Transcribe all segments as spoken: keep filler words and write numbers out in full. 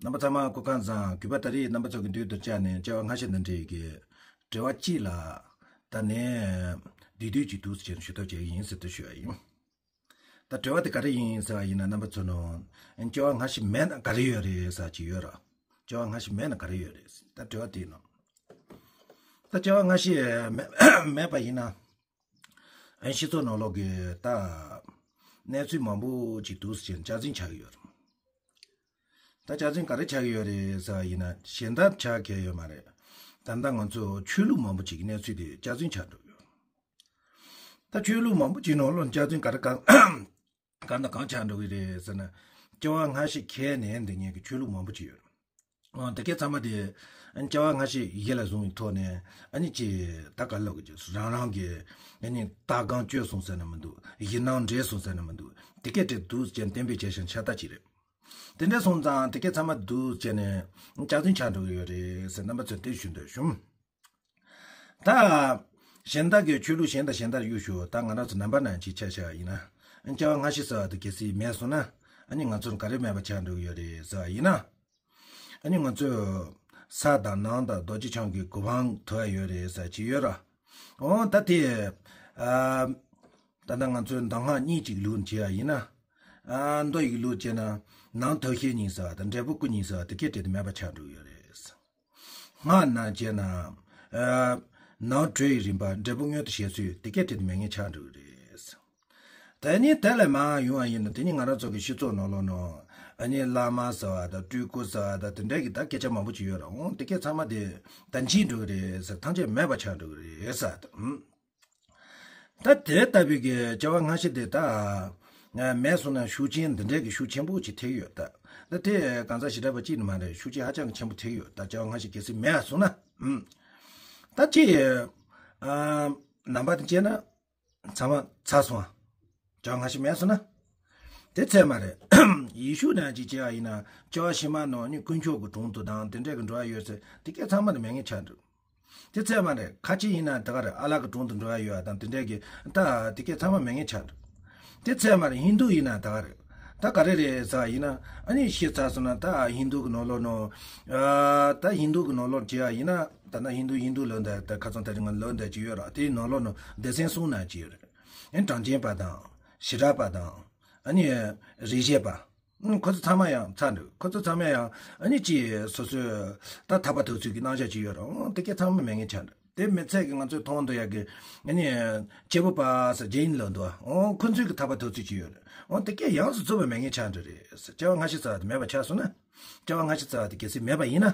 རྣམ་པ་ཚང་མ་སྐུ་ཁམས་བཟང་། གུས་པ་ད་རེས་རྣམ་པ་ཚོ་གི་མདུན་དུ་བཅར་ནས་སྐྱེ་བ་སྔ་ཕྱི་འདི་འདྲའི་གི་དྲི་བ་གཅིག་ལ་ད་ནས་བསྡུས་བསྡུས་ཀྱི་འདུག་ཟེར་ནས་ཞུ་ཐབས་བྱེད་ཀྱི་ཡིན་ཟེར་དུ་ཞུ་བ་ཡིན། ད་དྲི་བ་དེ་ག་རེ་ཡིན་ཟེར་བ་ཡིན་ན། རྣམ་པ་ཚོ་ནང་སྐྱེ་བ་སྔ་ཕྱི་མེད་ན་ག་རེ་ཡོད་རེད་ཟེར་གྱི་ཡོད་ར། སྐྱེ་བ་སྔ་ཕྱི་མེད་ན་ག་རེ་ཡོད་རེད། ད་དྲི་བ་དེ་ཡིན་ནོ། ད་སྐྱེ་བ་སྔ་ཕྱི་མེད་མེད་པ་ཡིན་ན། ཨན་སྤྱི་ཚོགས་ནང་ལོགས་ཀྱི་ད་གནས་ཚུལ་མང་པོ་ཅིག་འདུག་ཟེར་ནས་སྐྱག་རྫུན་ཆགས་ཀྱི་ཡོད་རེད། ད་སྐྱག་རྫུན་ག་རེ་ཆགས་ཀྱི་ཡོད་རེད་ཟེར་བ་ཡིན་ན། གཞན་དག་ཆགས་ཀྱི་ཡོད་མ་རེད། ད་ལྟ་ང་ཚོ་ཆོས་ལུགས་མང་པོ་ཅིག་གི་གནས་ཚུལ་དེ་སྐྱག་རྫུན་ཆགས་འགྲོ་གི་ཡོད། ད་ཆོས་ལུགས་མང་པོ་ཅིག་ནང་ལོགས་སྐྱག་རྫུན་ག་རེ་གང་གང་དང་གང་ཆགས་འགྲོ་གི་རེད་ཟེར་ན། སྐྱེ་བ་སྔ་ཕྱི་ཁས་ལེན་འདི་ཉིད་ཀྱི་ཆོས་ལུགས་མང་པོ་ཅིག་ཡོད། འོ་དེ་གའི་ཚང་མ་དེ་སྐྱེ་བ་སྔ་ཕྱི་ཡིད་ལ་བཟུང་བའི་ཐོག་ནས། ཨ་ནི་ཅི་ད་ག་ལོག་གི་རང་རང་གི་ཨ་ནི་ལྟ་སྒོམ་སྤྱོད་སོང་ཟེར་ན་མི་འདུག། ཡིད་སྣང་འདྲེས་སོང་ཟེར་ན་མི་འདུག། དེ་གའི་དེ་འདུག་ཅན་གཏན་འབེབས་བྱས་ཤིང་ཤ་སྟག་ཅིག་རེད། དེ་འདྲ་སོང་ཙང་དེ་གའི་ཚང་མ་འདུག་ཅན་ནས་སྐྱག་རྫུན་ཆགས་འགྲོ་གི་ཡོད་རེད་ཟེར། རྣམ་པ་ཚོས་དེ་ཞུ་འདོད་བྱུང་། ད་གཞན་དག་གི་ཆོས་ལུགས་གཞན་དང་གཞན་དག་གཡུག་ཞུ། ད་ང་རང་ཚོ་ནང་པ་ནང་གཅིག་ཆ་བཞག་ཡིན་ན། སྐྱེ་བ་སྔ་ཕྱི་ཟེར་བ་དེ་གལ་སྲིད་མེད་སོང་ན། ཨ་ནི་ང་ཚོར་ག་རེ་མེད་པ་ཆགས་འགྲོ་གི་ཡོད་རེད་ཟེར་བ་ཡིན་ན། ཨ་ནི་ང་ཚོས་ས་དང་ནམ་དང་རྡོ་རྗེ་འཆང་གི་གོ་འཕང་ཐོབ་ཡོད་རེད་ཟེར་གྱི་ཡོད་ར། འོ་ད་དེ། ཨ། ད་ལྟ་ང་ཚོས་གདམས་ངག་གཉིས་ཅིག་ལུགས་བྱས་པ་ཡིན་ན། ཨ། མདོ་ཡི་ལུགས་བྱས་ན། ནམ་ཐོབ་ཤེས་གཉིས་ཟེར་བ་དང་། འབྲས་བུ་སྐུ་གཉིས་ཟེར་བ་དེ་གའི་གྲས་དེ་མེད་པ་ཆགས་འགྲོ་གི་ཡོད་རེད། སྔགས་ནང་བྱས་ན། ཨ། ནམ་གྲོལ་བའི་རིམ་པ། འབྲས་བུ་མངོན་དུ་བྱེད་ཚུལ་དེ་གའི་གྲས་དེ་མེད་མཁན་ཆགས་འགྲོ་གི་རེད། དེ་ནི་དེ་ལས་མར་ཡོང་བ་ཡིན་ན། དེ་ནི་ང་རང་ཚོ་གི་སྤྱི་ཚོགས་ནང་ལོགས་ནང་། ཨ་ནི་བླ་མ་ཟེར་བ་དང་སྤྲུལ་སྐུ་ཟེར་བ་དང་དེ་འདྲ་གི་ད་སྐད་ཆ་མང་པོ་ཅིག་ཡོད་ར། འོ་དེ་གའི་ཚང་མ་དེ་ད་འཆི་འགྲོ་གི་རེད་ཟེར། ཐམས་ཅད་མེད་པ་ཆགས་འགྲོ་གི་རེད་ཟེར། ད་དེ་ལྟ་བུའི་གི་སྐྱེ་བ་སྔ་ཕྱི་དེ་ད་མེད་སོང་ན་ཤུགས་རྐྱེན་འདི་འདྲའི་གི་ཤུགས་ཆེན་པོ་ཅིག་ཐེབས་ཡོད་ད། ད་དེ་གང་ཟག་ཞེ་དྲག་པ་གཅིག་ནི་མ་རེད། ཤུགས་རྐྱེན་ཧ་ཅང་གི་ཆེན་པོ་ཐེབས་ཡོད་ད། སྐྱེ་བ་སྔ་ཕྱི་གལ་སྲིད་མེད་སོང་ན། ཨུམ། ད་ཅི། ཨ། ནང་པ་དང་བཅས་ན། ཚང་མ་ཚར་སོང་ཨ། སྐྱེ་བ་སྔ་ཕྱི་མེད་སོང་ན། དེ་ཚད་མ་རེད། ཡེ་ཤུ་ནང་ཅིག་བྱས་པ་ཡིན་ན། སྐྱེ་བ་ཕྱི་མ་ནང་ནི་དཀོན་མཆོག་གི་དྲུང་དུ་དང་དེ་འདྲའི་གི་འགྲོ་བ་ཡོད་ཚེ་དེ་གའི་ཚང་མ་ནི་མེད་མཁན་ཆགས་འགྲོ། དེ་ཚད་མ་རེད། ཁ་ཆེ་ཡིན་ན་ད་ག་རེད། ཨ་ལ་གི་དྲུང་དུ་འགྲོ་ཡ་ཡོད་ཨ་དང་དེ་འདྲའི་གི་ད་དེ་གའི་ཚང་མ་མེད་མཁན་ཆགས་འགྲོ། དེ་ཚད་མ་རེད། ཧིན་དུ་ཡིན་ན་ད་ག་རེད། ད་ག་རེ་རེད་ཟེར་བ་ཡིན་ན། ཨ་ནི་ཤི་ཚར་སོང་ན་ད་ཧིན་དུ་གི་ནང་ལོགས་ནང་། ཨ། ད་ཧིན་དུ་གི་ནང་ལོགས་བྱས་པ་ཡིན་ན། ད་ན་ཧིན་དུ་ཧིན་དུ་ལབ་འདི་ད་ཁ་སང་ད་རིང་ང་ལབ་འདི་ཅིག་ཡོད་ར། དེའི་ནང་ལོགས་ནང་སྡེ་ཚན་གསུམ་ནང་ཅིག་ཡོད་རེད། ཨ་ནི་གྲངས་ཅན་པ་དང་། ཞི་དྲག་པ་དང་། ཨ་ནི་རིག་བྱེད་པ། ཨང་། ཁོ་ཚོ་ཚང་མ་ཡང་ཚར་འདུག། ཁོ་ཚོ་ཚང་མ་ཡང་ཨ་ནི་ཅི་སོ་སོའི་ད་ཐར་པ་ཐོབ་ཚུལ་གྱི་རྣམ་གཞག་ཅིག་ཡོད་རེད། ཨང་། དེ་གའི་ཚང་མ་མེད་མཁན་ཆགས་འདུག། དེ་མི་ཚད་ཀྱི་ང་ཚོས་མཐོང་འདོད་ཡག་གི་ཨ་ནི་སྐྱེས་བུ་པ་ཟེར་རྗེ་ཡིན་ལབ་འདུག། ཨང་། ཁོ་ཚོའི་གི་ཐར་པ་ཐོབ་ཚུལ་ཅིག་ཡོད་རེད། ཨང་། དེ་གའི་ཡོངས་སུ་རྫོགས་པ་མེད་མཁན་ཆགས་འདུག་རེད། སྐྱེ་བ་སྔ་ཕྱི་ཟེར་བ་དེ་མེད་པ་ཆགས་སོང་ན། སྐྱེ་བ་སྔ་ཕྱི་ཟེར་བ་དེ་གལ་སྲིད་མེད་པ་ཡིན་ན།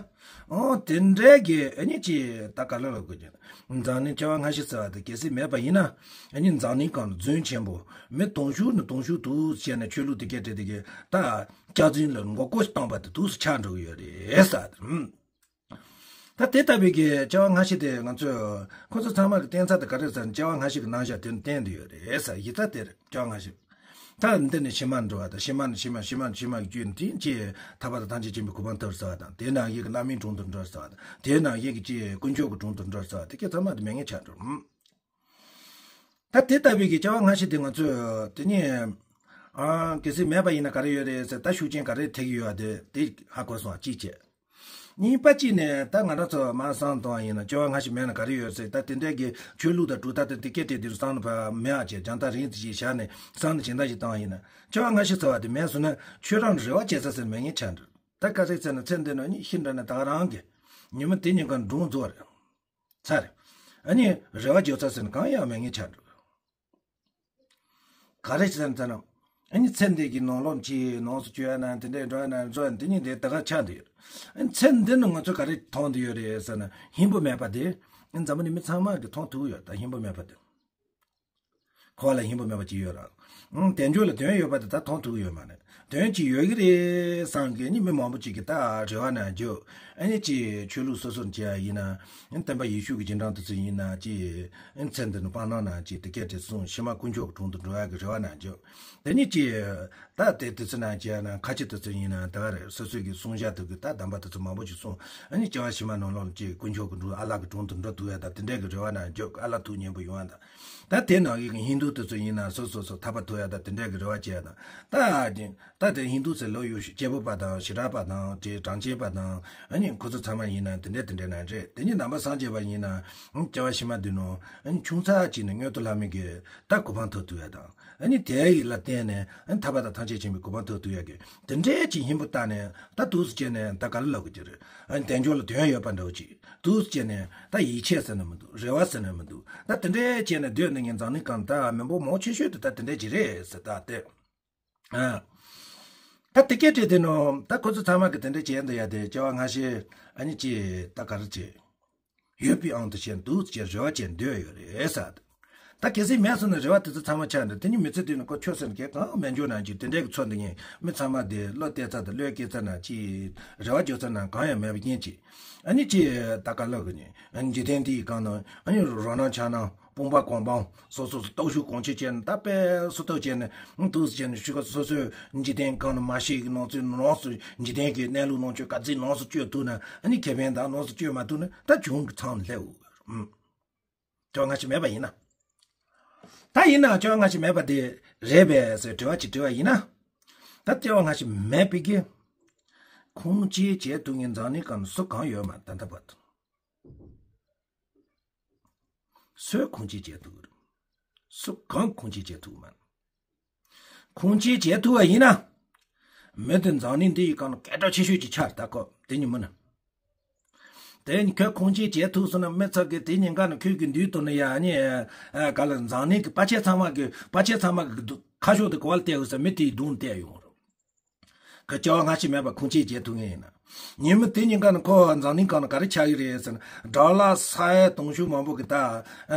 ཨང་། དེ་འདྲའི་གི་ཨ་ནི་ཅི་ད་ག་ལ་ལ་དགོས་ཀྱི། འཛམ་གླིང་སྐྱེ་བ་སྔ་ཕྱི་ཟེར་བ་དེ་གལ་སྲིད་མེད་པ་ཡིན་ན། ཨ་ནི་འཛམ་གླིང་སྒང་ལ་རྫུན་ཆེན་པོ། མི་དུང་ཕྱུར་ནས་དུང་ཕྱུར་དུ་བྱས་ནས་ཆོས་ལུགས་དེ་གའི་གྲས་དེ་གའི་ད་སྐྱག་རྫུན་ལ་མགོ་སྐོར་བཏང་བ་དེ་དུས་སུ་ཆགས་འགྲོ་གི་ཡོད་རེད་ཟེར། ཨང་། ད་དེ་ལྟ་བུའི་གི་སྐྱེ་བ་སྔ་ཕྱི་དེ་ང་ཚོས་ཁོ་ཚོ་ཚང་མ་གི་བསྟན་ཚར་དེ་ག་རེ་ཟེར་ན། སྐྱེ་བ་སྔ་ཕྱི་གི་རྣམ་གཞག་དེ་ནི་བསྟན་དུ་ཡོད་རེད་ཟེར། གཞི་རྩ་དེ་རེད། སྐྱེ་བ་སྔ་ཕྱི། ད་འདི་ནས་ཕྱི་མར་འགྲོ་བ་དང་། ཕྱི་མ་ནས་ཕྱི་མ་ཕྱི་མ་ཕྱི་མ་བརྒྱུད་ནས་དེ་ཅི་ཐར་པ་དང་ཐམས་ཅད་མཁྱེན་པའི་གོ་འཕང་ཐོབ་ཟེར་བ་དང་། དེ་ནང་བཞིན་གྱི་བླ་མའི་དྲུང་དུ་འགྲོ་ཟེར་བ་དང་། དེ་ནང་བཞིན་གྱི་ཅི་དཀོན་མཆོག་གི་དྲུང་དུ་འགྲོ་ཟེར་བ་དེ་གའི་ཚང་མ་དེ་མེད་མཁན་ཆགས་འགྲོ། ད་དེ་ལྟ་བུའི་གི་སྐྱེ་བ་སྔ་ཕྱི་དེ་ང་ཚོས་དེ་ནི། ཨང་། གལ་སྲིད་མེད་པ་ཡིན་ན་ག་རེ་ཡོད་རེད་ཟེར། ད་ཤུགས་རྐྱེན་ག་རེ་ཐེབས་ཀྱི་ཡོད་པ་དེ་དེ་ཧ་གོ་སོང་བ། གཅིག་བྱས། གཉིས་པ་གཅིག་ནས་ད་ང་རང་ཚོ་མར་བསམ་བཏང་བ་ཡིན་ན། སྐྱེ་བ་སྔ་ཕྱི་མེད་ན་ག་རེ་ཡོད་ཟེར། ད་དེ་འདྲའི་གི་ཆོས་ལུགས་དང་གྲུབ་མཐའ་དང་དེ་སྐད་དེ་དེ་བསམ་ན་ཕ་མེད་ཨ་ཅེ། རྒྱང་ཐག་རིང་ཙམ་ཞིག་བཞག་ནས་བསམ་ནས་སྦྱིན་བདག་ཞིག་བཏང་བ་ཡིན་ན། སྐྱེ་བ་སྔ་ཕྱི་ཟེར་བ་དེ་མེད་སོང་ན་ཁྱོད་རང་རེ་བ་བྱེད་ས་ཟེར་མེད་མཁན་ཆགས་འགྲོ། ད་ག་རེ་ཟེར་ན་ཚེ་འདི་ནང་ནི་ཤི་འགྲོ་ན་ད་ག་རང་གི་ཉི་མ་དེ་ཉིན་གང་འགྲོ་རྫོགས་རེད། ཚར། ཨ་ནི་རེ་བ་བཅོལ་ས་ཟེར་ན་གང་ཡང་མེད་མཁན་ཆགས་འགྲོ། ག་རེ་བྱས་ཙང་ན། ཨ་ནི་ཚེ་འདི་གི་ནང་ལོགས་ཀྱི་ནང་སུ་བཅོས་ན་དེ་འདྲའི་འགྲོ་ན་འགྲོ་ན་དེ་ནི་དེ་ད་ག་ཆགས་འདུག་ཡོད། ཨ་ནི་ཚེ་འདི་ནི་ང་ཚོ་ག་རེ་མཐོང་འདུག་ཡོད་རེད་ཟེར་ན། སྙིང་པོ་མེད་པ་དེ། ཨ་ནི་འཛམ་བུ་གླིང་མི་ཚང་མ་གི་མཐོང་ཐུབ་ཡོད་ད། སྙིང་པོ་མེད་པ་དེ། འཁོར་བ་ལ་སྙིང་པོ་མེད་པ་ཅིག་ཡོད་ར། ཨང་། དལ་འབྱོར་ལ་དོན་ཡོད་པ་དེ་ད་མཐོང་ཐུབ་ཀྱི་ཡོད་མ་རེད། དོན་ཅིག་ཡོད་ཀྱི་རེད་བསམ་གི་ནི་མི་མང་པོ་ཅིག་གིས་ད་རེ་བ་ནང་འཇོག། ཨ་ནི་ཅིག་ཆོས་ལུགས་སོ་སོར་བྱས་ཡིན་ན། ཨ་ནི་སྟོན་པ་ཡེ་ཤུ་གི་རྗེས་འབྲང་དེ་ཚོ་ཡིན་ན་ཅིག། ཨ་ནི་ཚེ་འདི་ནི་སྤང་བླང་ནང་ཅིག་དེ་སྐད་དེ་གསུངས། ཕྱི་མ་དཀོན་མཆོག་གི་དྲུང་དུ་འགྲོ་ཡག་གི་རེ་བ་ནང་འཇོག། དེ་ནི་ཅིག་ད་དེ་དེ་ཚོ་ནང་བྱས་ན། ཁ་ཆེ་དེ་ཚོ་ཡིན་ན་ད་ག་རེ་སོ་སོའི་གི་གསུང་བཤད་དེ་གི་ད་གདམས་པ་དེ་ཚོ་མང་པོ་ཅིག་གསུངས། ཨ་ནི་སྐྱེ་བ་ཕྱི་མ་ནང་ལོགས་ཅིག་དཀོན་མཆོག་གི་དྲུང་ཨ་ལ་གི་དྲུང་དུ་འགྲོ་ཐུབ་ཡག་ད་དེ་འདྲའི་གི་རེ་བ་ནང་འཇོག། ཨ་ལ་ཐུགས་མཉེས་པོ་ཡོང་ཡག་ད། ད་དེ་ནང་བཞིན་གྱི་ཧིན་དུ་དེ་ཚོ་ཡིན་ན་སོ་སོ་སོ་ཐར་པ་ ཐུབ་ཡ་ད་དེ་འདྲས་ཀྱི་རེ་བ་བྱས་ཡ་ད། ད་ད་དེ་ཧིན་དུ་ཟེར་ལོ་ཡོད་ཤི་སྐྱེས་བུ་པ་དང་ཞི་ར་པ་དང་དེ་གྲངས་ཅན་པ་དང་ཨ་ནི་ཁོ་ཚོ་ཚང་མ་ཡིན་ན་དེ་འདྲས་དེ་འདྲས་ན་རེད། དེ་ནི་ནང་པ་སངས་རྒྱས་པ་ཡིན་ན་སྐྱེ་བ་ཕྱི་མ་དུས་ནོ་ཨ་ནི་ཆུང་ཚ་གཅིག་ནས་མངོན་མཐོ་ལྷ་མི་གི་ད་གོ་འཕང་ཐོབ་ཐུབ་ཡ་དང་ཨ་ནི་དེ་ཡི་ལ་བརྟེན་ནས་ཨ་ནི་ཐར་པ་དང་ཐམས་ཅད་མཁྱེན་པའི་གོ་འཕང་ཐོབ་ཐུབ་ཡ་གི་དེ་འདྲས་ཀྱི་ཧིན་པོ་བཏགས་ནས་ད་འདུག་སེ་བྱས་ནས་ད་ག་ལ་ལབ་དགོས་ཀྱི་རེད། ཨ་ནི་དལ་འབྱོར་ལ་དོན་ཡོད་པ་འདྲ་བོ་ཅིག་འདུག་སེ་བྱས་ནས་ད་ཡིད་ཆེས་ཟེར་ན་མི་འདུག་རེ་བ་ཟེར་ན་མི་འདུག་ད་དེ་འདྲས་བྱས་ནས་སྡོད་ནས་ངས་འཛམ་གླིང་སྒང་ད་མི་འབོར་མང་ཆེ་ཤོས་དེ་ད་དེ་འདྲས་ཅིག་རེད་ཟེར་ད་དེ། ཨ། ད་དེ་སྐད་བྲིས་དེ་ནོ་ད་ཁོ་ཚོ་ཚང་མ་གི་དེ་འདྲས་བྱས་འདུག་ཡ་དེ་སྐྱེ་བ་སྔ་ཕྱི་ཨ་ནི་ཅི་ད་ག་རེ་བྱེད། ཡོད་པའི་ཨང་དུ་བྱས་འདུག་ཅེས་རེ་བ་བྱས་འདོད་ཡོད་རེད་ཟེར། ད་གལ་སྲིད་མེད་སོང་ན་རེ་བ་དེ་ཚོ་ཚང་མ་ཆགས་འདུག་དེ་ནི་མི་ཚེ་དུས་ནི་ཁོ་ཆོས་ཟེར་མཁན་གང་མེད་འཇོག་ན་ཅིག་དེ་འདྲས་ཀྱི་ཚོ་འདི་ངས་མི་ཚང་མ་དེ་བློ་གཏད་ཚར་དང་བློས་སྐྱེས་ཚར་ན་ཅིག་རེ་བ་བཅོལ་ཚར་ན་གང་ཡང་མེད་པ་རྐྱེན་ཅིག་ཨ་ནི་ཅིག་ད་ག་ལབ་གི་ནི་ཨ་ནི་འཇིག་རྟེན་འདི་ཡི་སྒང་ན་ཨ་ནི་རོ་སྣང་ཆགས་སྣང་དཔུང་པ་གོང་འཕང་སོ་སོ་སོ་སྟོབས་ཤུགས་གང་ཆེ་བྱས་ན་ད་དཔེ་སུ་ཐུག་བྱས་ན་འདུག་སེ་བྱས་ན་ཤུགས་ཁ་སོ་སོའི་འཇིག་རྟེན་སྒང་ན་མ་ཤེས་ཀྱི་སྣང་ཚུལ་ནོངས་སུ་འཇིག་རྟེན་གྱི་གནས་ལུགས་ནང་ཆོས་ག་ཚོད་ནོངས་སུ་བཅོས་ཐུབ་ན་ཨ་ནི་ཁེ་ཕན་དང་ནོངས་སུ་བཅོས་མ་ཐུབ་ན་ད་གྱོང་གི་མཚམས་སླེབས། ཨུམ། སྐྱེ་བ་སྔ་ཕྱི་མེད་པ་ཡིན་ན། ད་ཡིན་ན་སྐྱེ་བ་སྔ་ཕྱི་མེད་པ་དེ་རེད་པས་ཟེར་དྲི་བ་ཅིག་དྲི་བ་ཡིན་ན། ད་སྐྱེ་བ་སྔ་ཕྱི་མེད་པའི་གི་ཁུངས་སྐྱེལ་བྱེད་ཐུབ་མཁན་འཛམ་གླིང་སྒང་ན་སུ་གང་ཡོད་མ་ད་ལྟ་བར་དུ། སུས་ཁུངས་སྐྱེལ་བྱེད་ཐུབ་ཀྱི་རེད། སུ་གང་ཁུངས་སྐྱེལ་བྱེད་ཐུབ་ཀྱི་མ་རེད། ཁུངས་སྐྱེལ་བྱེད་ཐུབ་པ་ཡིན་ན། མི་དེ་འཛམ་གླིང་འདི་ཡི་སྒང་ན་སྐད་གྲགས་ཆེ་ཤོས་ཀྱི་ཆ་རེད་ད་ཁོ་དེ་ཉིན་མོ་ན། དེ་ཁོས་ཁུངས་སྐྱེལ་བྱེད་ཐུབ་སོང་ན་མི་ཚོ་གིས་དེ་ཉིན་ཀ་ན་ཁོས་གི་འདུས་ཐོག་ན་ཡ་ནི་ག་ལ་འཛམ་གླིང་གི་ཕལ་ཆེར་ཚང་མ་གི་ཕལ་ཆེར་ཚང་མ་གི་ཁ་ཕྱོགས་དེ་ག་བ་ལ་བལྟས་ཡོད་ཟེར་མི་དེའི་གདོང་བལྟས་ཡོང་རུང་། གི་སྐྱེ་བ་སྔ་ཕྱི་མེད་པ་ཁུངས་སྐྱེལ་བྱེད་ཐུབ་ངེས་ཡིན་ན། ཉིན་མོ་དེ་ཉིན་ཀ་ནས་ཁོ་འཛམ་གླིང་སྒང་ན་ག་རེ་ཆགས་ཀྱི་རེད་ཟེར་ན་ཌོ་ལར་ས་ཡ་དུང་ཕྱུར་མང་པོ་གི་ད་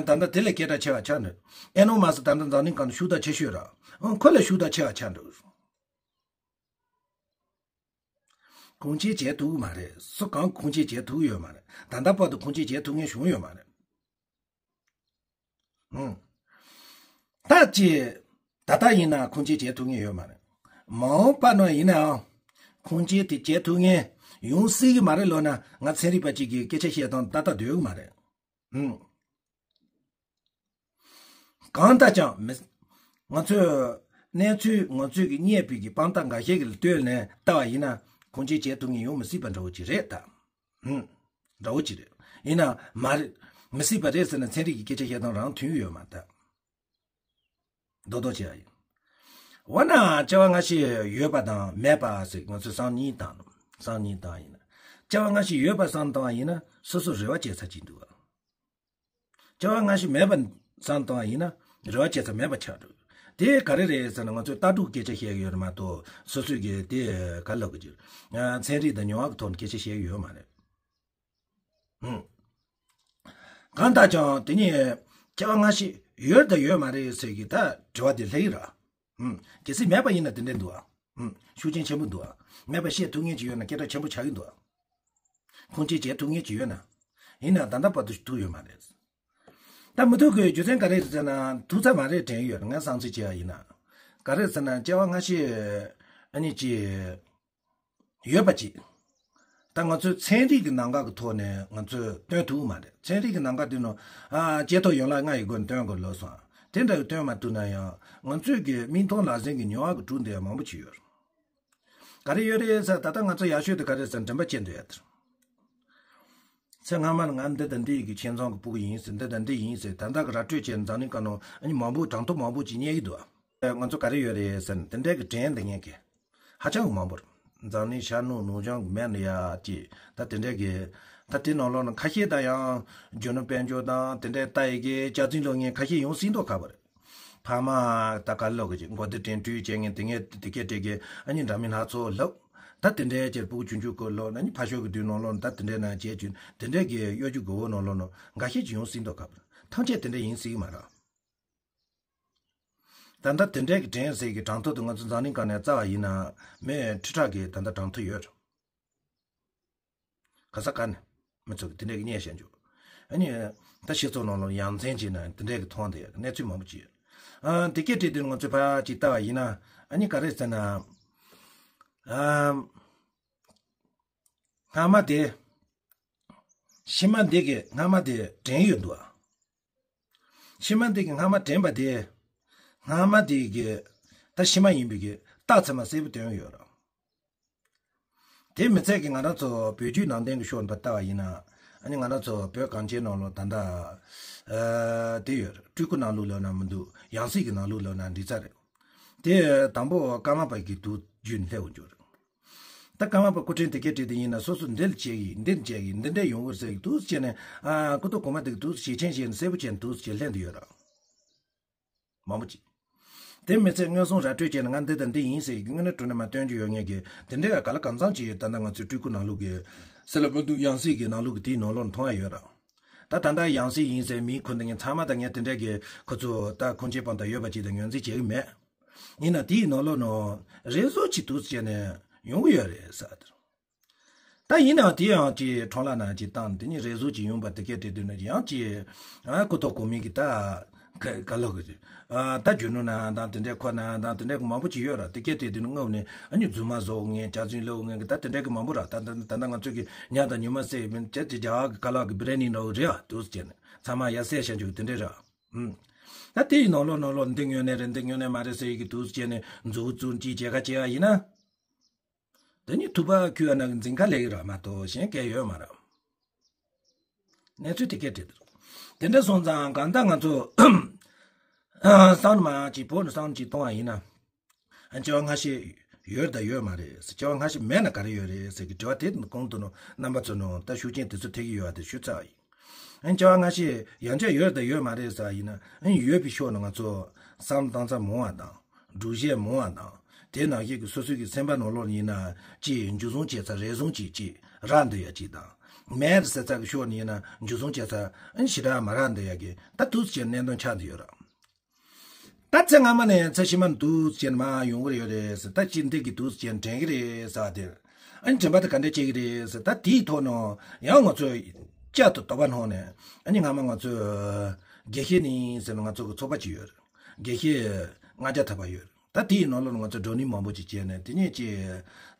ད་ལྟ་དེ་ལས་སྐད་གྲགས་ཆེ་བ་ཆགས་འདུག་ཨེ་ནོན་མཱ་སི་ད་ལྟ་འཛམ་གླིང་སྒང་ན་ཤུགས་དྲག་ཆེ་ཤོས་ར། ཨང་ཁོ་ལས་ཤུགས་དྲག་ཆེ་བ་ཆགས་འདུག་ཁུངས་སྐྱེལ་བྱེད་ཐུབ་ཀྱི་མ་རེད། སུ་གང་ཁུངས་སྐྱེལ་བྱེད་ཐུབ་ཀྱི་ཡོད་མ་རེད། ད་ལྟ་བར་དུ་ཁུངས་སྐྱེལ་བྱེད་ཐུབ་མཁན་བྱུང་ཡོད་མ་རེད། ཨང་། ད་ཅི། ད་ལྟ་ཡིན་ན་ཁུངས་སྐྱེལ་བྱེད་ཐུབ་མཁན་ཡོད་མ་རེད། མ་འོངས་པ་ནང་ཡིན་ནའང་། ཁུངས་སྐྱེལ་དེ་བྱེད་ཐུབ་མཁན་ཡོང་སྲིད་ཀྱི་མ་རེད་ལབ་ན་ང་ཚན་རིག་པ་གཅིག་གིས་སྐད་ཆ་བཤད་སྟངས་ཏག་ཏག་འདོད་ཀྱི་མ་རེད། ཨང་། གང་ལྟར་ཀྱང་མི། ང་ཚོས་གནས་ཚུལ་ང་ཚོས་ཀྱི་རྙེད་པའི་གི་དཔང་རྟགས་འགའ་ཤས་ཀྱི་ལ་ལྟོས་ནས་ལྟ་བ་ཡིན་ན་ཁུངས་སྐྱེལ་བྱེད་ཐུབ་མཁན་ཡོང་མི་སྲིད་པ་འདྲ་བོ་ཅིག་རེད་ད། ཧུམ། འདྲ་བོ་ཅིག་རེད། ཡིན་ན་མ་རེད། མི་སྲིད་པ་རེད་ཟེར་ན་ཚན་རིག་གི་སྐད་ཆ་བཤད་སྟངས་རང་མཐུན་ཡོད་མ་རེད། རྡོག་རྡོག་བྱས་ཡ་ཡིན། འོ་ན་སྐྱེ་བ་སྔ་ཕྱི་ཡོད་པ་དང་མེད་པ་ཟེར་ང་ཚོས་བསམ་གཉིས་བཏང་ནོ། བསམ་གཉིས་བཏང་ཡིན་ན། སྐྱེ་བ་སྔ་ཕྱི་ཡོད་པ་བསམ་བཏང་བ་ཡིན་ན་སོ་སོ་རེ་བ་བྱེད་ས་ཅིག་འདུག་ག་སྐྱེ་བ་སྔ་ཕྱི་མེད་པ་བསམ་བཏང་བ་ཡིན་ན་རེ་བ་བྱེད་ས་མེད་པ་ཆགས་འགྲོ། དེ་ག་རེ་རེད་ཟེར་ན་ང་ཚོས་ལྟ་གྲུབ་སྐད་ཆ་བཤད་ཀྱི་ཡོད་རེད་མ་གཏོགས་སོ་སོས་ཀྱི་དེ་ག་ལབ་ཀྱི་ཡོད། ཚན་རིག་དང་མྱོང་བ་གི་ཐོག་ནས་སྐད་ཆ་བཤད་ཀྱི་ཡོད་མ་རེད། ཧུམ། གང་ལྟར་ཀྱང་དེ་ནི་སྐྱེ་བ་སྔ་ཕྱི་ཡོད་དང་ཡོད་མ་རེད་ཟེར་གྱི་ད་དྲི་བ་དེ་སླེབས་ཀྱི་རེད། ཧུམ། གལ་སྲིད་མེད་པ་ཡིན་ན་དེ་འདྲ་འདུག་ཨ། ཧུམ། ཤུགས་རྐྱེན་ཆེན་པོ་འདུག་ཨ། མེད་པ་བཤད་ཐུབ་མཁན་ཅིག་ཡོད་ན་སྐད་གྲགས་ཆེན་པོ་ཆགས་ཀྱི་འདུག་ཨ། ཁུངས་སྐྱེལ་བྱེད་ཐུབ་མཁན་ཅིག་ཡོད་ན། ཡིན་ན་ད་ལྟ་བར་དུ་ཐུབ་ཡོད་མ་རེད། ད་མི་ཐུབ་དགོས་རྒྱུ་མཚན་ག་རེ་རེད་ཟེར་ན་ཐུབ་ས་མ་རེད་དྲན་ཡོད་ངས་བསམ་ཚུལ་བྱས་པ་ཡིན་ན། ག་རེ་ཟེར་ན་སྐྱེ་བ་སྔ་ཕྱི་ཨ་ནི་ཅི། ཡོད་པ་ཅིག་ད་ང་ཚོའི་ཚན་རིག་གི་ནང་འགག་གི་ཐོག་ནས་ང་ཚོས་སྟོན་ཐུབ་ཀྱི་མ་རེད། ཚན་རིག་གི་ནང་འགག་དེ་ནོ། ཨ་བྱེ་ཐོག་ཡན་ལག་ལྔ་ཡི་སྒོ་ནས་སྟོན་དགོས་ལབ་སོང་། དེ་འདྲ་ཡི་སྟོན་མ་ཐུབ་ན་ཡང་ང་ཚོས་ཀྱི་མིག་མཐོང་ལག་ཟིན་གྱི་མྱོང་བ་གི་གྲུབ་འདི་མང་པོ་ཅིག་ཡོད། ག་རེ་ཡོད་རེད་ཟེར་ད་ལྟ་ང་ཚོ་ཡག་ཤོས་དེ་ག་རེ་ཟེར་ན་དྲན་པ་བསྐྱེད་འདོད་ཡ་དེ་རེད། ཚེ་སྔ་མ་ལ་ང་འདི་དང་འདི་ཡི་གི་ཁྱིམ་ཚང་གི་སྤུ་གུ་ཡིན་ཟེར་འདི་དང་འདི་ཡིན་ཟེར་ད་ལྟ་གི་ར་སྤྲོད་བྱས་ནས་འཛམ་གླིང་སྒང་ནང་ཨ་ནི་མང་པོ་གྲངས་ཐོ་མང་པོ་ཅིག་རྙེད་ཀྱི་འདུག་ཨ། ང་ཚོ་ག་རེ་ཡོད་རེད་ཟེར་ན་དེ་འདྲའི་གི་དྲན་འདི་ངེད་ཀྱི་ཧ་ཅང་གི་མང་པོ་རེད། འཛམ་གླིང་ཤར་ནུབ་ནུབ་བྱང་གི་མེད་ན་ཡ་ཅིག་ད་དེ་འདྲའི་གི་ད་དེ་ནང་ལོགས་ན་ཁ་ཤས་ད་ཡང་རྒྱུ་ནོར་དཔལ་འབྱོར་དང་དེ་འདྲའི་ལྟ་ཡི་གི་སྐྱག་རྫུན་སློང་མཁན་ཁ་ཤས་ཡོང་སྲིད་མདོག་ཁ་པོ་རེད། ཕ་མ་ད་ག་ལོག་གི་མགོ་བདེ་དྲན་སྤྲུལ་བྱེད་མཁན་དེ་ངས་དེ་སྐད་དྲན་གི་ཨ་ནི་འདྲ་མིན་སྣ་ཚོགས་ལབ། ད་དེ་འདྲའི་ཅེར་སྤུ་གུ་ཆུང་ཆུང་སྐོར་ལོག་ན་ནི་ཕ་ཤོག་གི་དུས་ནང་ལོགས་ན་ད་དེ་འདྲའི་ནང་བྱས་བྱུང་དེ་འདྲའི་གི་གཡོ་སྒྱུ་མགོ་བོ་ནང་ལོགས་ན་འགའ་ཤས་ཅིག་ཡོང་སྲིད་མདོག་ཁ་པོ་ཐམས་ཅད་དེ་འདྲ་ཡིན་སྲིད་གི་མ་རེད། ད་ལྟ་དེ་འདྲའི་གི་དྲན་ཟེར་གི་གྲངས་ཐོ་དེ་ང་ཚོ་འཛམ་གླིང་སྒང་ནས་བཙལ་བ་ཡིན་ན་མི་ཁྲི་ཕྲག་གི་ད་ལྟ་གྲངས་ཐོ་ཡོད་རེད། ག་ས་ག་ནས་མི་ཚོ་གི་དེ་འདྲའི་གི་བརྙན་བཤད་འཇུག་ཨ་ནི་ད་སྤྱི་ཚོགས་ནང་ལ་ཡ་མཚན་ཅིག་ན་དེ་འདྲའི་གི་མཐོང་དེ་གནས་ཚུལ་མང་པོ་ཅིག་ཨ་དེ་སྐད་བྲིས་དུས་ང་ཚོས་ཕར་ཅིག་ལྟ་བ་ཡིན་ན་ཨ་ནི་ག་རེ་ཟེར་ན། ཨ་སྔ་མ་དེ། ཕྱི་མ་འདི་གི་སྔ་མ་དེ་དྲན་ཡོད་འདུག་ཨ། ཕྱི་མ་འདི་གི་སྔ་མ་དྲན་པ་དེ། སྔ་མ་དེ་གི་ད་ཕྱི་མ་ཡིན་པའི་གི་རྟགས་མཚན་མ་གསལ་པོ་སྟོན་ཡོད་ར། དེ་མི་ཚད་ཀྱི་ང་རང་ཚོ་བོད་བརྒྱུད་ནང་བསྟན་གྱི་ཕྱོགས་ནས་ལྟ་བ་ཡིན་ན། ཨ་ནི་ང་རང་ཚོ་བོད་གངས་ཅན་ནང་ལོགས་ད་ལྟ་ཨ་དེ་ཡོད་རེད། སྤྲུལ་སྐུ་ནང་ལུགས་ལབ་ན་མི་འདུག་ཡང་སྲིད་ཀྱི་ནང་ལུགས་ལབ་ན་འགྲིག་ས་རེད། དེ་དང་པོ་ཀརྨ་པ་གི་དུས་རྒྱུན་སླེབས་འོང་རྒྱུ་རེད། ད་ཀརྨ་པ་སྐུ་ཕྲེང་དེ་གའི་གྲས་དེ་ཡིན་ན་སོ་སོ་འདི་ལ་བྱེད་ཡིན་འདི་ལ་བྱེད་ཡིན་འདི་འདྲ་ཡོང་གི་ཟེར་གི་འདུག་ཟེར་ནས། ཨ་སྐུ་ཐོག་གོང་མ་དེ་གི་འདུག་ཟེར་ཆེན་བྱས་ནས་གསལ་པོ་བྱས་ནས་འདུག་ཟེར་ལྷན་དུ་ཡོད་ར། མང་པོ་ཅིག་དེ་མི་ཚད་མངོན་སུམ་ར་སྤྲོད་བྱས་ནས་ང་འདི་དང་འདི་ཡིན་ཟེར་གི་དངོས་གནས་དྲང་གནས་མ་སྟོན་རྒྱུ་ཡོད་ངེས་ཀྱི་དེ་འདྲའི་ག་ལ་གང་འཚམ་ཅིག་ད་ལྟ་ང་ཚོའི་སྤྲུལ་སྐུ་ནང་ལུགས་ཀྱི་སེ་ལ་པོ་འདུག་ཡང་སྲིད་ཀྱི་ནང་ལུགས་ཀྱི་དེའི་ནང་ལོགས་མཐོང་ཡ་ཡོད་ར། ད་ད་ལྟ་ཡང་སྲིད་ཡིན་ཟེར་མིའི་ཁུ་འདི་ངས་ཚང་མ་དང་ངས་དེ་འདྲས་ཀྱི་ཁོ་ཚོ་ད་ཁུངས་སྐྱེལ་སྤང་དང་ཡོད་པ་ཅིག་དང་ངོས་འཛིན་བྱེད་ཀྱི་མེད། ཡིན་ན་དེའི་ནང་ལོགས་ནང་རེ་ཟུང་ཅིག་འདུག་ཟེར་ནས་ཡོང་གི་ཡོད་རེད་ཟེར། ད་ཡིན་ནའང་དེ་ཡང་ཅིག་ཁྲོམ་ལ་ན་ཅིག་བཏང་དེ་ཉིད་རེ་ཟུང་ཅིག་ཡོང་པ་དེ་གས་དེ་དུས་ན་ཡང་ཅིག་ཨ་ཀུ་ཐོག་གོང་མའི་གི་ད་ག་ག་ལོག་གི་ཨ་ད་རྒྱུ་ནོར་ན་དང་དེ་འདྲའི་ཁོ་ན་དང་དེ་འདྲའི་གི་མང་པོ་ཅིག་ཡོད་ར། དེ་གས་དེ་དུས་ན་སྔོན་ནས་ཨ་ནི་རྫུན་མ་བཟོ་ངེས་ཅག་ཚུན་ལོག་ངེས་གི་ད་དེ་འདྲའི་གི་མང་པོ་ར། ད་ད་ད་ང་ཚོས་གི་ཉ་དང་ཉི་མ་བསད་མིན་ཅེས་ཅིག་རྒྱ་གར་གི་ག་ལོག་གི་བི་རེ་ནི་འདྲ་བོ་རེད་ཨ་འདུག་ཟེར་ནས་ཚང་མ་ཡ་བསད་བྱ་འཇུག་དེ་འདྲའི་ར། ཨུམ། ད་དེའི་ནང་ལོགས་ནང་ལོགས་འདི་ངོས་ནས་རེད་འདི་ངོས་ནས་མ་རེད་ཟེར་ཡི་གི་འདུག་ཟེར་ནས་མཛུབ་བཙུགས་ཅིག་བྱེད་ཁ་བྱེད་ཡ་ཡིན་ན། དེ་ནི་ཐུབ་པ་ཁུལ་ཨ་ན་གི་འཛིན་ཁ་ལེགས་ར་མ་གཏོགས་གཞན་སྐད་ཡོད་མ་རེད། གནས་ཚུལ་དེ་སྐད་བྲིས་འདུག་དེ་འདྲ་སོང་ཙང་གང་ལྟར་ང་ཚོ་བསམ་མ་ཅིག་བོད་ནས་བསམ་ཅིག་གཏོང་བ་ཡིན་ན། ཨ་སྐྱེ་བ་སྔ་ཕྱི་ཡོད་དང་ཡོད་མ་རེད་ཟེར། སྐྱེ་བ་སྔ་ཕྱི་མེད་ན་ག་རེ་ཡོད་རེད་ཟེར་གི་དྲི་བ་དེ་གོང་དུ་ནོ་རྣམ་པ་ཚོ་ནོ་ད་ཤུགས་རྐྱེན་དེ་ཚོ་ཐེག་གི་ཡོད་པ་དེ་ཞུ་ཚར་ཡིན། ཨ་སྐྱེ་བ་སྔ་ཕྱི་ཡང་བསྐྱར་ཡོད་དང་ཡོད་མ་རེད་ཟེར་ཡིན་ན། ཨ་ཡོད་པའི་ཕྱོགས་ནས་ང་ཚོ་བསམ་བློ་བཏང་ཚར་མང་བ་དང་། སྒྲུབ་བྱེད་མང་བ་དང་། དེ་ནང་བཞིན་གྱི་སོ་སོའི་གི་སེམས་པ་ནང་ལོགས་ཡིན་ན་ཅིག་འཇུ་བཟུང་བྱས་ཚར་རེ་ཟུང་ཅིག་ཅིག་རག་འདོད་ཡ་ཅིག་དང་། མེད་ཟེར་ཚར་གི་ཕྱོགས་ནས་ཡིན་ན་འཇུ་བཟུང་བྱས་ཚར་ཨ་ཞེ་དྲག་མ་རག་འདོད་ཡ་གི་ད་དུས་ཀྱི་གནད་དོན་ཆགས་འདི་ཡོད་ར། ད་ཚེ་སྔ་མ་ནས་ཚེ་ཕྱི་མ་འདུག་ཅེས་མ་ཡོང་གི་རེད་ཡོད་རེད་ཟེར། ད་ཅི་འདི་གི་འདུག་ཅེས་དྲན་གི་རེད་ཟེར་དེ། ཨ་ནི་དྲན་པ་དེ་ག་འདྲ་བྱེད་ཀྱི་རེད་ཟེར། ད་དེའི་ཐོག་ནས་ཡང་ང་ཚོས་བསྐྱར་དུ་དོགས་པ་སྣང་ནས། ཨ་ནི་སྔ་མ་ང་ཚོས་དགེ་བཤེས་ནི་ཟེར་ནས་ང་ཚོ་གི་ཚོགས་པ་ཅིག་ཡོད་རེད། དགེ་བཤེས་ལྔ་བརྒྱ་ཐམ་པ་ཡོད་རེད། ད་དེའི་ནང་ལོགས་ནས་ང་ཚོ་བགྲོ་གླེང་མང་པོ་ཅིག་བྱས་ནས་དེ་ཉིད་ཀྱི་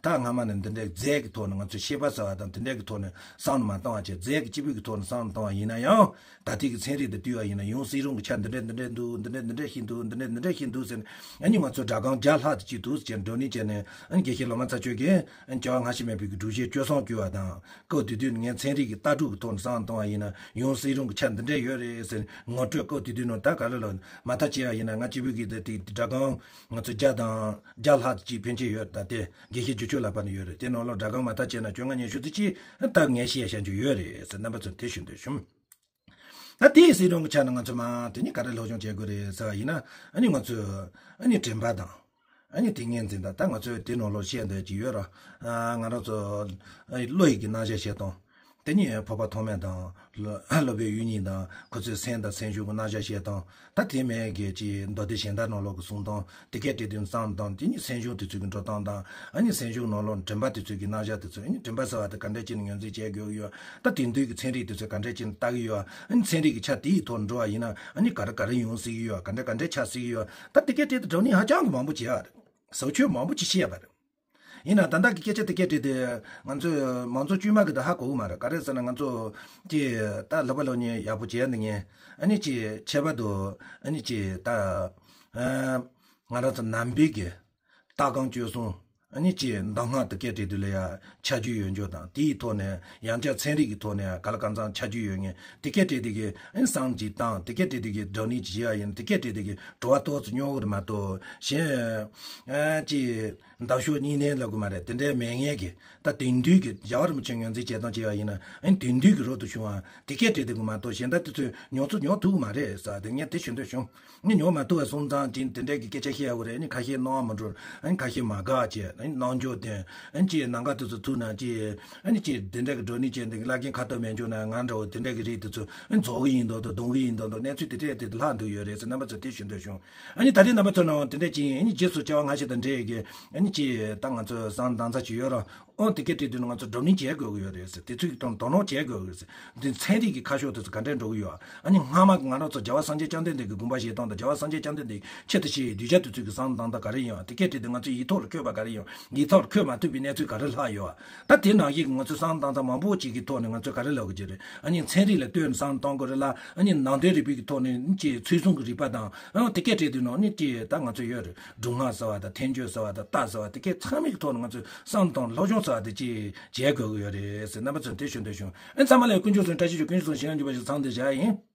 ད་སྔ་མ་ནས་འདི་འདྲའི་རྫས་ཀྱི་ཐོག་ནས་ང་ཚོས་ཤེས་པ་ཟེར་བ་དང་དེ་འདྲའི་གི་ཐོག་ནས་བསམ་བློ་མ་བཏང་བ་བྱས། རྫས་ཀྱི་སྐྱེས་བུ་གི་ཐོག་ནས་བསམ་བློ་བཏང་བ་ཡིན་ན་ཡང་། ད་ལྟའི་གི་ཚན་རིག་དེ་བལྟས་པ་ཡིན་ན་ཡང་སྲིད་རུང་གི་ཆ་འདི་འདྲ་འདི་འདྲ་འདུག་འདི་འདྲ་འདི་འདྲ་ཞིག་འདུག་འདི་འདྲ་འདི་འདྲ་ཞིག་འདུག་ཟེར་ནས། ཨ་ནི་ང་ཚོ་སྒྲ་སྒམ་བརྒྱ་ལྷག་ཅིག་འདུག་ཟེར་བགྲོ་གླེང་བྱས་ནས། ཨ་ནི་དགེ་བཤེས་ལོ་མ་ཚ་ཆོས་ཀྱིས་ཨ་ནི་སྐྱེ་བ་སྔ་ཕྱི་མེད་པའི་གི་སྒྲུབ་བྱེད་སྤྱོད་བཟང་བསྐུལ་བ་དང་། སྐབས་དེ་དུས་ནས་ངས་ཚན་རིག་གི་ལྟ་གྲུབ་ཀྱི་ཐོག་ནས་བསམ་བློ་བཏང་བ་ཡིན་ན་ཡང་སྲིད་རུང་གི་ཆ་འདི་འདྲ་ཡོད་རེད་ཟེར་ངོ་སྤྲོད། སྐབས་དེ་དུས་ནས་ད་ག་རེ་ལ་མ་མཐའ་བྱས་པ་ཡིན་ན་ང་གཅིག་པུའི་གི་དེ་དེ་སྒྲ་སྒམ་ང་ཚོ་བརྒྱ་དང་བརྒྱ་ལྷག་ཅིག་ཕན་ཆད་ཡོད། ད་དེ་དགེ་བཤེས་རྒྱུད་ཆོད་ལགས་པ་ནས་ཡོད་རེད། དེ་ནང་ལོགས་སྒྲ་སྒམ་མ་མཐའ་བྱས་ན་བཅོ་ལྔ་ཉི་ཤུ་དེ་ཅིག་ད་ངས་བཤད་བཤད་རྒྱུ་ཡོད་རེད་ཟེར་རྣམ་པ་ཚོར་དེ་ཞུ་འདོད་བྱུང་། ད་དེའི་སྲིད་རུང་གི་ཆ་ནས་ང་ཚོ་མ་དེ་ནི་ག་རེ་སློབ་སྦྱོང་བྱེད་དགོས་རེད་ཟེར་བ་ཡིན་ན། ཨ་ནི་ང་ཚོས་ཨ་ནི་དྲན་པ་དང་། ཨ་ནི་ཏིང་ངེ་འཛིན་དང་། ད་ང་ཚོས་དེ་ནང་ལོགས་བཤད་འདོད་ཀྱི་ཡོད་ར། ཨ་ང་རང་ཚོ་ཨ་བློ་ཡི་གི་རྣམ་གཞག་བཤད་སྟངས། དེ་ནི་འཕགས་པ་ཐོགས་མེད་དང་། སློབ་དཔོན་དབྱིག་གཉེན་དང་ཁོ་ཚོའི་སེམས་དང་སེམས་བྱུང་གི་རྣམ་གཞག་བཤད་སྟངས། ད་དེ་མེད་གི་ཅིག་མདོ་སྡེ་གཞན་དག་ནང་ལོགས་ཀྱི་གསུང་སྟངས་དེ་གས་དེ་དོན་བསམ་སྟངས། དེ་ནི་སེམས་བྱུང་དེ་ཚོའི་གི་འགྲོ་སྟངས་དང་། ཨ་ནི་སེམས་བྱུང་ནང་ལོགས་དྲན་པ་དེ་ཚོའི་གི་རྣམ་གཞག་དེ་ཚོ། ཨ་ནི་དྲན་པ་ཟེར་བ་དེ་ག་འདྲས་ཅིག་ནས་ངོས་འཛིན་བྱེད་དགོས་ཀྱི་ཡོད། ད་དེང་དུས་ཀྱི་ཚན་རིག་དེ་ཚོས་ག་འདྲས་ཅིག་ནས་ལྟ་གི་ཡོད། ཨ་ནི་ཚན་རིག་གི་ཆ་དེའི་ཐོག་འགྲོ་བ་ཡིན་ན་ཨ་ནི་ག་རེ་ག་རེ་ཡོང་སྲིད་ཀྱི་ཡོད། ག་འདྲས་ག་འདྲས་ཆགས་སྲིད་ཀྱི་ཡོད། ད་དེ་གས་དེ་བགྲོ་གླེང་ཧ་ཅང་གི་མང་པོ་བྱེད་ཡ་རེད། ཟབ་ཆོས་མང་པོ་ཅིག་བཤད་པ་རེད། ཡིན་ན་ད་ལྟ་གི་སྐད་ཆ་དེ་སྐད་དེ་དེ་ང་ཚོས་མང་ཚོགས་དཀྱུས་མ་གི་ད་ཧ་གོ་གི་མ་རེད། ག་རེ་ཟེར་ན་ང་ཚོ་དེ་ད་སློབ་པ་སློབ་གཉེར་ཡག་པོ་བྱས་འདི་ངས་ཨ་ནི་ཅིག་ཁྱད་པར་དུ་ཨ་ནི་ཅིག་ད་ཨ་ང་རང་ཚོ་ནང་པའི་གི་ལྟ་སྒོམ་སྤྱོད་གསུམ། ཨ་ནི་ཅིག་གདམས་ངག་དེ་སྐད་དེ་དེ་ལ་ཡ་ཁྱད་ཆོས་ཡོད་འཇོག་དང་། དེའི་ཐོག་ནས་ཡང་བསྐྱར་ཚན་རིག་གི་ཐོག་ནས་ག་ལ་གང་འཚམ་ཁྱད་ཆོས་ཡོད་ངེས། དེ་སྐད་དེ་དེ་གི་ཨ་ནི་བསམ་ཅིག་བཏང་། དེ་སྐད་དེ་དེ་གི་བགྲོ་གླེང་ཅིག་བྱེད་ཡ་ཡིན། དེ་སྐད་དེ་དེ་གི་དྲི་བ་ཏོག་ཙམ་ཉོ་གི་རེད་མ་གཏོགས་གཞན་ཨ་ཅིག་འདབ་གཤོག་གཉིས་ལྡན་ལབ་དགོས་མ་རེད། དེ་འདྲའི་མེད་ངེས་ཀྱི། ད་དེང་དུས་ཀྱི་རྒྱལ་བ་རིན་པོ་ཆེ་ངོས་འཛིན་བྱེད་སྟངས་བྱས་པ་ཡིན་ན། ཨ་ནི་དེང་དུས་ཀྱི་རོལ་དུ་བྱུང་བ་དེ་སྐད་དེ་དེ་གི་མ་གཏོགས་གཞན་དག་དེ་ཚོས་ཉོ་ཚོ་ཉོ་ཐུབ་མ་རེད་ཟེར་དེ་ངས་དེ་ཞུ་འདོད་བྱུང་། ཨ་ནི་ཉོ་མ་ཐུབ་པ་སོང་ཙང་ཅིག་དེ་འདྲའི་གི་སྐད་ཆ་བཤད་དགོས་རེད། ཨ་ནི་ཁ་ཤས་སྣང་བ་མི་འགྲོ། ཨ་ནི་ཁ་ཤས་མ་དགའ་བྱས། ཨ་ནི་སྣང་ཆུང་བསྟན། ཨ་ནི་ཅིག་ནམ་མཁའ་དེ་ཚོ་ཐུག་ན་ཅིག་ཨ་ནི་ཅིག་དེ་འདྲའི་གི་བགྲོ་གླེང་བྱས་འདི་གི་བླ་རྒན་ཁ་ཐོར་མེད་འཇོག་ན་ང་འདྲ་བོ་དེ་འདྲའི་གི་རིགས་དེ་ཚོ་ཨ་ནི་རྫོགས་གི་ཡིན་མདོག་མདོག་གདོང་གི་ཡིན་མདོག་མདོག་གནས་ཚུལ་དེ་འདྲའི་དེ་ལྷག་འདུག་ཡོད་རེད་ཟེར་རྣམ་པ་ཚོ་དེ་ཞུ་འདོད་བྱུང་། ཨ་ནི་ད་རེས་རྣམ་པ་ཚོ་ནང་དེ་འདྲ་ཅིག་ཡིན། ཨ་ནི་རྗེས་སུ་སྐྱེ་བ་སྔ་ཕྱི་དང་འབྲེལ་གྱི་ཨ་ནི་ཅིག་ད་ང་ཚོ་བསམ་བློ་བཏང་ས་ཅིག་ཡོད་ར། ཨོ་དེ་སྐད་དེ་དུས་ན་ང་ཚོ་བགྲོ་གླེང་བྱེད་དགོས་ཀྱི་ཡོད་རེད་ཟེར། དེ་ཚོའི་དོན་དོ་སྣང་བྱེད་དགོས་ཀྱི་ཡོད་རེད་ཟེར། འདི་ཚན་རིག་གི་ཁ་ཕྱོགས་དེ་ཚོ་ག་འདྲས་འགྲོ་གི་ཡོད། ཨ་ནི་སྔ་མ་གི་ང་རང་ཚོ་རྒྱལ་བ་སངས་རྒྱས་བཅོམ་ལྡན་འདས་ཀྱི་དགོངས་པ་བཞེས་སྟངས་དང་། རྒྱལ་བ་སངས་རྒྱས་བཅོམ་ལྡན་འདས་ཆེད་དུ་བཤད་པའི་གདུལ་བྱ་དེ་ཚོའི་གི་བསམ་བློ་བཏང་སྟངས་ག་རེ་ཡིན། དེ་སྐད་དེ་དུས་ང་ཚོའི་ཡིག་ཐོག་ལ་བཀོད་པ་ག་རེ་ཡིན། ཡིག་ཐོག་འཁོད་མ་ཐུབ་པའི་གནས་ཚུལ་ག་རེ་ལྷག་ཡོད། ད་དེ་ནང་བཞིན་གྱི་ང་ཚོས་བསམ་བློ་བཏང་སྟངས་མང་པོ་ཅིག་གི་ཐོག་ནས་ང་ཚོས་ག་རེ་ལབ་དགོས་ཀྱི་རེད། ཨ་ནི་ཚན་རིག་ལ་ལྟོས་ནས་བསམ་བློ་གཏོང་དགོས་རེད་ལ། ཨ་ནི་ནང་དོན་རིག་པའི་གི་ཐོག་ནས་ཅིག་ཚུལ་གསུམ་གྱི་རིག་པ་དང་། ཨང་། དེ་སྐད་བྲིས་དུས་ནང་ནི་ཅིག་ད་ང་ཚོ་ཡོད་རེད། སྒྲུབ་སྔགས་ཟེར་བ་དང་། ཐལ་འགྱུར་ཟེར་བ་དང་། རྟ་ཟེར་བ། དེ་སྐད་ཚང་མའི་གི་ཐོག་ནས་ང་ཚོས་བསམ་བློ་བཏང་། སློབ་སྦྱོང་ཟེར་བ་དེ་ཅིག་བྱེད་དགོས་ཀྱི་ཡོད་རེད་ཟེར། རྣམ་པ་ཚོར་དེ་ཞུ་འདོད་བྱུང་། ཨ། ཚང་མ་ལ་དཀོན་མཆོག་གསུམ་བཀྲ་ཤིས་ཤོག། དཀོན་མཆོག་གསུམ་ཞིང་ཁམས་འཇུག་པ་ཞིག་ཚང་དེ་བྱ་ཡིན།